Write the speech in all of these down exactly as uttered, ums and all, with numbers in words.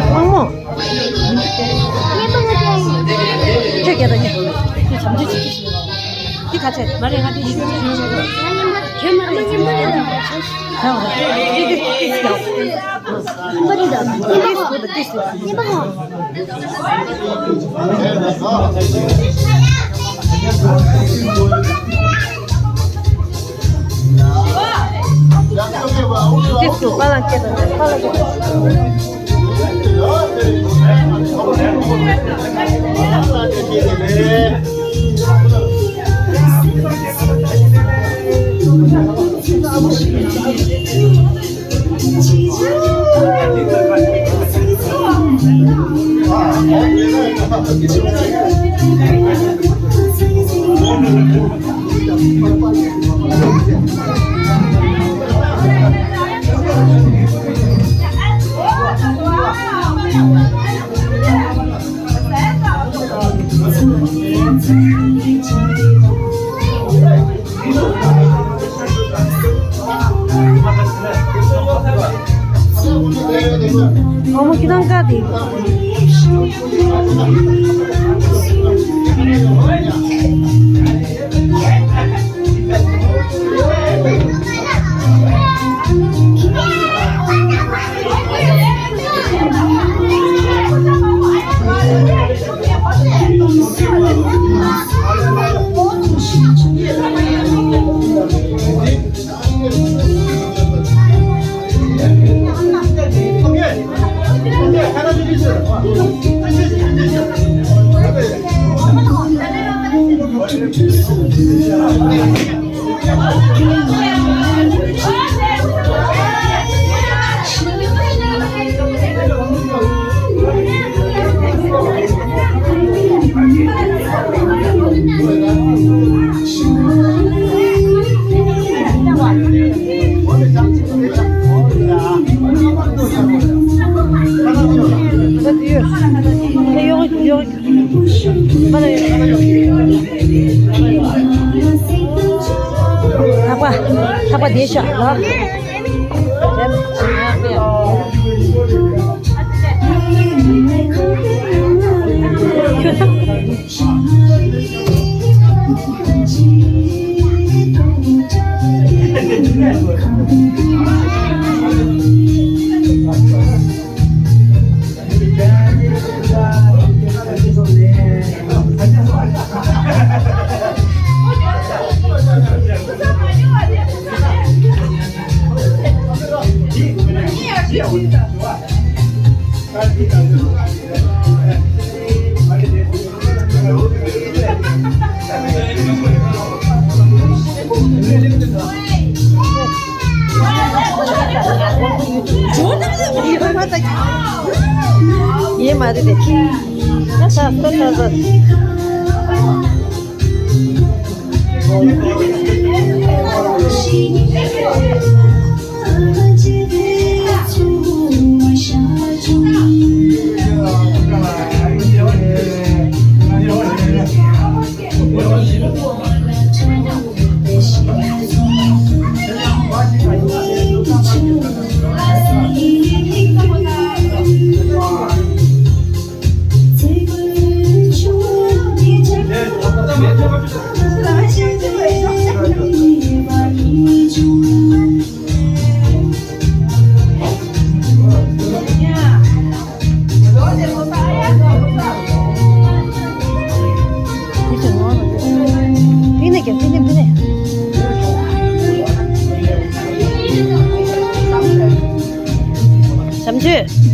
དམངས་མོ། ཁྱོད་སྐད་དང་ཉེ། ཁྱོད་བྱམས་བརྩེ་ཅིག་ཅིག་འདི་ག་ཚད་མ་རེད། ང་འདི་ཞུ། ཁྱོད་མ་རེད། ཁྱོད་མ་རེད། ཏིས་ཏིས་ཏིས་ཏིས། ཉིན་པ་རེད་ད། ཉིན་པ་ཧོ། ཏིས་ཏིས། པ་ལང་སྐད་དང་པ་ལང་སྐད། ཨ་མ་ཁྱེད་རང་ཀ་དེ། ལྷག་པ། ལྷག་པ་བསྡད་ཤག་ལ། ཡེ་མ་རེད་དེ། ད་ས་ས་ས་ས། བྱམས་ཆོས།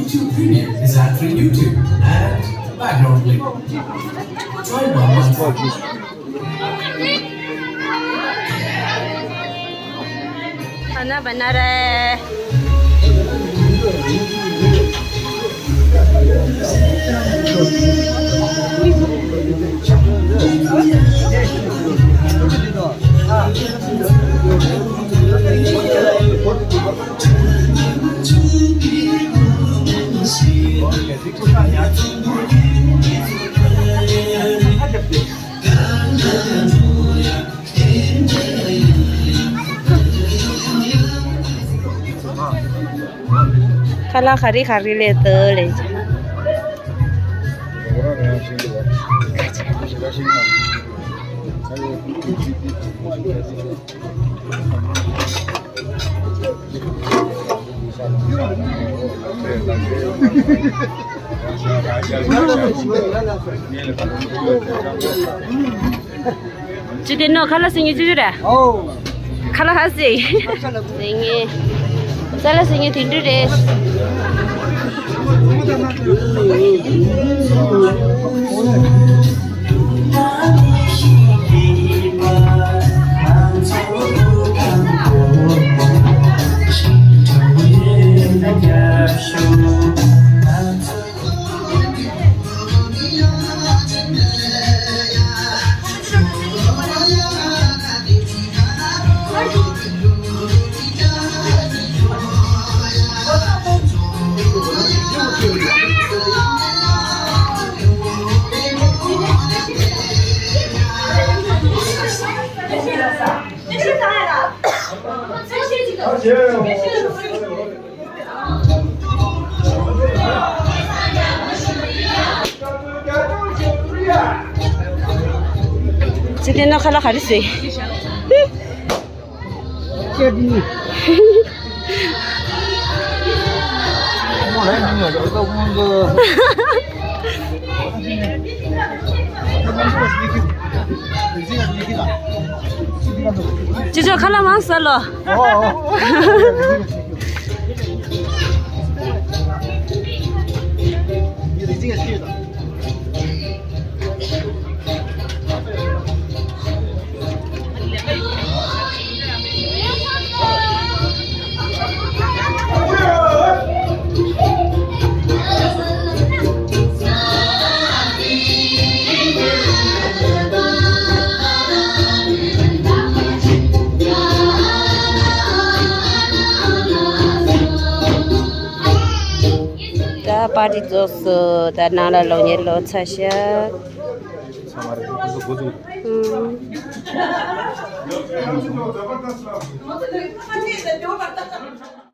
YouTube Premium is ad-free YouTube and background link. Join my monthly. खाना बना रहा है। ཁ་ལག་ག་རེ་ག་རེ་སླེབས་འདུག་ལབ་ཀྱི། ཅི་དེ་ནོ་ཁ་ལག་ཟ་མཁན་ཅི་ཞིག་རེད། ཨོ། ཁ་ལག་ཧ་སི། ཟ་མཁན། ཟ་ལ་ཟ་མཁན་དེ་འདྲ་རེད། ཅི་དེ་ནོ་ཁ་ལག་ག་རེ་ཟོས། ཅི་ཅོ་ཁ་ལག་མང་ཟ་ལོ། ད་པར་ཊི་རྫོགས་སོང་། ད་ནང་ལ་ལོག་ཉལ་ལོག་ཚར་ཤག་ཚང་མ་རེད། ཁོ་ཚོ་འགོ་ཚུགས། ཨུམ།